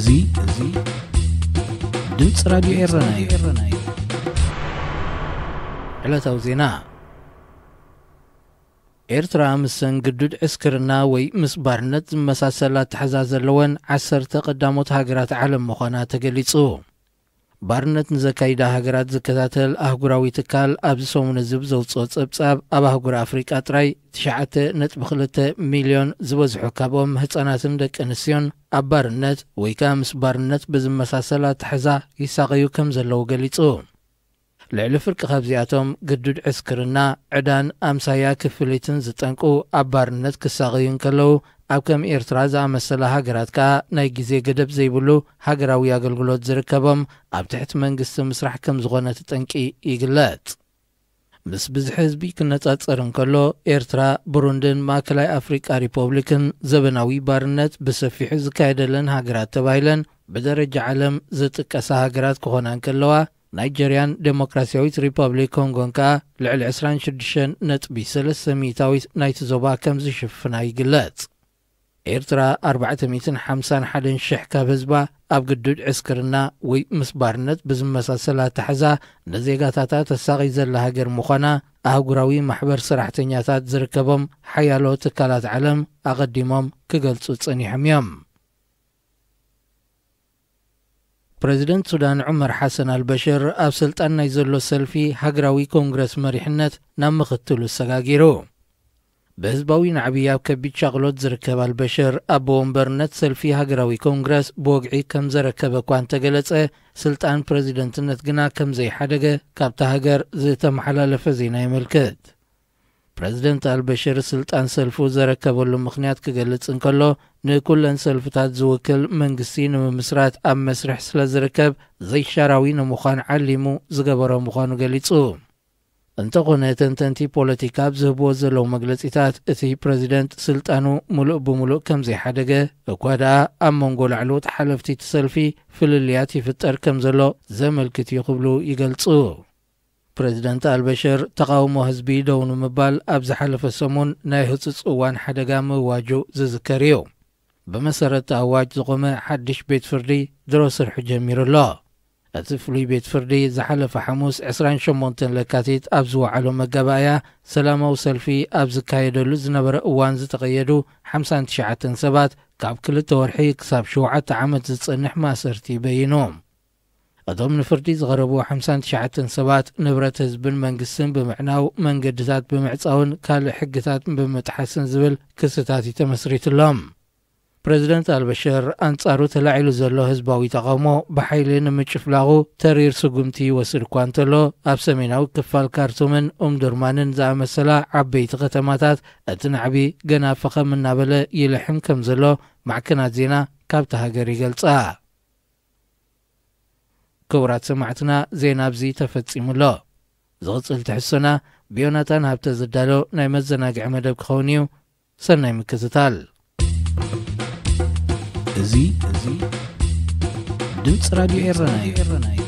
እዚ እዚ ድምፂ ራዲዮ ኤረና እዩ። ዕለታዊ ዜና። ኤርትራ ምስን ግዱድ ዕስክርና ወይ ምስ ባርነት ዝመሳሰል ኣተሓዛ ዘለወን ዓሰርተ ቀዳሞት ሃገራት ዓለም ምዃና ተገሊጹ። ባርነት ንዘካይዳ ሃገራት ዝከታተል ኣህጉራዊ ትካል ኣብዚ ሰሙን እዚ ብዘውፅኦ ጸብጻብ፣ ኣብ ኣህጉር ኣፍሪቃ ጥራይ ትሽዓተ ነጥቢ ክልተ ሚልዮን ዝበዝሑ ካብኦም ህጻናትን ደቂ ኣንስትዮን ኣብ ባርነት ወይ ከኣ ምስ ባርነት ብዝመሳሰል ኣተሓዛ ይሳቐዩ ከም ዘለዉ ገሊጹ። ልዕሊ ፍርቂ ካብዚኣቶም ግዱድ ዕስክርና፣ ዕዳን ኣምሳያ ክፍሊትን ዝጠንቁ ኣብ ባርነት ክሳቐዩ እንከለዉ፣ ኣብ ከም ኤርትራ ዝኣመሰላ ሃገራት ከኣ ናይ ግዜ ገደብ ዘይብሉ ሃገራዊ ኣገልግሎት ዝርከቦም ኣብ ትሕቲ መንግስቲ ምስራሕ ከም ዝኾነ እቲ ጠንቂ ይግለጽ። ምስ ብዝሒ ህዝቢ ክነጻጸር እንከሎ፣ ኤርትራ፣ ብሩንድን ማእከላይ ኣፍሪቃ ሪፖብሊክን ዘበናዊ ባርነት ብሰፊሑ ዝካየደለን ሃገራት ተባሂለን ብደረጃ ዓለም ዝጥቀሳ ሃገራት ክኾና እንከለዋ፣ ናይጀርያን ዴሞክራሲያዊት ሪፐብሊክ ኮንጎን ከኣ ልዕሊ ዕስራን ሽዱሽተን ነጥቢ ሰለስተ ሚእታዊት ናይቲ ዞባ ከም ዝሽፍና ይግለጽ። ኤርትራ ኣርባዕተ ሚእትን ሓምሳን ሓደን ሽሕ ካብ ህዝባ ኣብ ግዱድ ዕስክርና ወይ ምስ ባርነት ብዝመሳሰል ኣተሓዛ ንዜጋታታ ተሳቒ ዘላ ሃገር ምዃና ኣህጉራዊ ማሕበር ሰራሕተኛታት ዝርከቦም ሓያሎ ትካላት ዓለም ኣቐዲሞም ክገልጹ ጸኒሖም እዮም። ፕረዚደንት ሱዳን ዑመር ሓሰን ኣልበሽር ኣብ ስልጣን ናይ ዘሎ ሰልፊ ሃገራዊ ኮንግረስ መሪሕነት ናብ ምኽትሉ ሰጋጊሩ። ብህዝባዊ ናዕቢ ኣብ ከቢድ ሻቕሎት ዝርከብ ኣልበሽር፣ ኣቦ ወንበርነት ሰልፊ ሃገራዊ ኮንግረስ ብወግዒ ከም ዘረከበ እኳ እንተገለጸ፣ ስልጣን ፕረዚደንትነት ግና ከም ዘይሓደገ ካብታ ሃገር ዝተመሓላለፈ ዜና የመልክት። ፕረዚደንት ኣልበሽር ስልጣን ሰልፉ ዘረከበሉ ምኽንያት ክገልጽ እንከሎ፣ ንኩለን ሰልፍታት ዝውክል መንግስቲ ንምምስራት ኣብ መስርሕ ስለ ዝርከብ፣ ዘይሻራዊ ንምዃን ዓሊሙ ዝገበሮ ምዃኑ ገሊጹ። እንተኾነ፣ ተንተንቲ ፖለቲካ ኣብ ዝህብዎ ዘለዉ መግለጺታት፣ እቲ ፕረዚደንት ስልጣኑ ምሉእ ብምሉእ ከም ዘይሓደገ፣ እኳ ደኣ ኣብ መንጎ ላዕለዎት ሓለፍቲ እቲ ሰልፊ ፍልልያት ይፍጠር ከም ዘሎ ዘመልክት እዩ ክብሉ ይገልጹ። ፕረዚደንት ኣልበሽር፣ ተቓውሞ ህዝቢ ደው ንምባል ኣብ ዝሓለፈ ሰሙን ናይ ህጹጽ እዋን ሓደጋ ምእዋጁ ዝዝከር እዩ። ብመሰረት ኣዋጅ ዝቖመ ሓድሽ ቤት ፍርዲ ድሮ ስርሑ ጀሚሩ ኣሎ። እቲ ፍሉይ ቤት ፍርዲ ዝሓለፈ ሓሙስ ዕስራን ሸሞንተን ለካቲት ኣብ ዝወዓሎ መጋባእያ፣ ሰላማዊ ሰልፊ ኣብ ዝካየደሉ ዝነበረ እዋን ዝተቐየዱ ሓምሳን ትሽዓተን ሰባት ካብ ክልተ ወርሒ ክሳብ ሸውዓተ ዓመት ዝጸንሕ ማእሰርቲ በይኑ። እቶም ንፍርዲ ዝቐረቡ ሓምሳን ትሽዓተን ሰባት ንብረት ህዝብን መንግስትን ብምዕናው፣ መንገድታት ብምዕጻውን ካልእ ሕግታት ብምጥሓስን ዝብል ክስታት እዩ ተመስሪትሎም። ፕረዚደንት ኣልበሽር ኣንጻሩ ተላዒሉ ዘሎ ህዝባዊ ተቓውሞ ብሓይሊ ንምጭፍላቑ ተሪር ስጉምቲ ይወስድ እኳ እንተሎ፣ ኣብ ሰሜናዊ ክፋል ካርቱምን ኡምዱርማንን ዝኣመሰላ ዓበይቲ ከተማታት እቲ ናዕቢ ገና ፈኸም እናበለ ይልሕም ከም ዘሎ ማዕከናት ዜና ካብታ ሃገር ይገልጻ። ክቡራት ሰማዕትና፣ ዜና ኣብዚ ተፈጺሙ ኣሎ። ዝቕጽል ትሕዝቶና ብዮናታን ሃብተ ዝዳሎ ናይ መዘናግዒ መደብ ክኸውን እዩ። ሰናይ ምክትታል። እዚ ድምፂ ራዲዮ ኤረና እዩ።